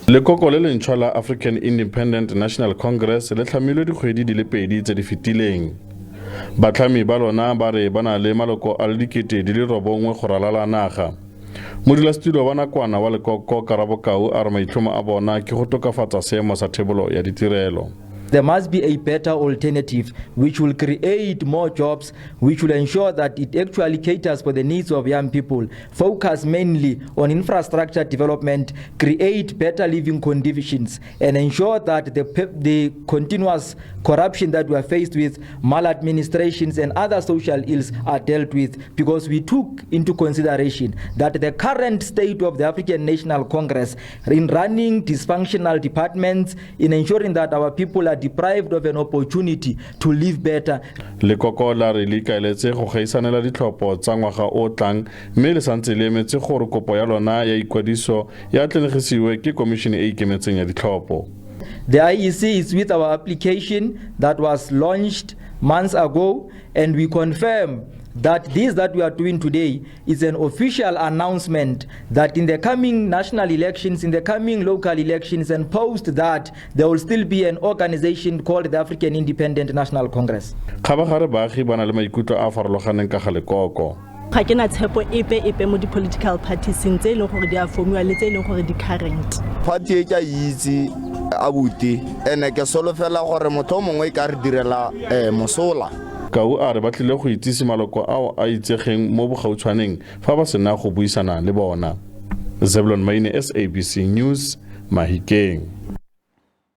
Lekoko le lentšhwa la African Independent National Congress le tlhamilwe dikgwedi di le pedi tse di fetileng. Batlhami ba lona ba re ba na le maloko a le 9000 go ralala naga. Modulasetulo wa nakwana wa lekoko Karabo Kau a re maitlhomo a bona ke go tokafatsa seemo sa thebolo ya ditirelo. There must be a better alternative which will create more jobs, which will ensure that it actually caters for the needs of young people, focus mainly on infrastructure development, create better living conditions, and ensure that the continuous corruption that we are faced with, maladministrations and other social ills are dealt with, because we took into consideration that the current state of the African National Congress in running dysfunctional departments, in ensuring that our people are deprived of an opportunity to live better. Lekoko la re le ikaeletse go gaisanela ditlhopho tsa ngwaga o tlang mme le santse le emetse gore kopo ya lona ya ikwadiso ya atlenegisiwe ke komišene e ikemetseng ya ditlhopho. The IEC is with our application that was launched months ago, and we confirm that this that we are doing today is an official announcement that in the coming national elections, in the coming local elections, and post that, there will still be an organization called the African Independent National Congress. Kgabagare baagi ba na le maikutlo a a farologaneng ka ga lekoko. Ga ke na tshepo epe epe mo di-political partieseng tse e leng gore di a formiwa le tse e leng gore di current. Party e ke a itse abuti ene ke solofela gore motho o mongwe e ka re direla mosola. Kau a re ba tlile go itsise maloko ao a itsegeng mo bogautshwaneng fa ba sena go buisana le bona. Zebulon Maine, SABC News, Mahikeng.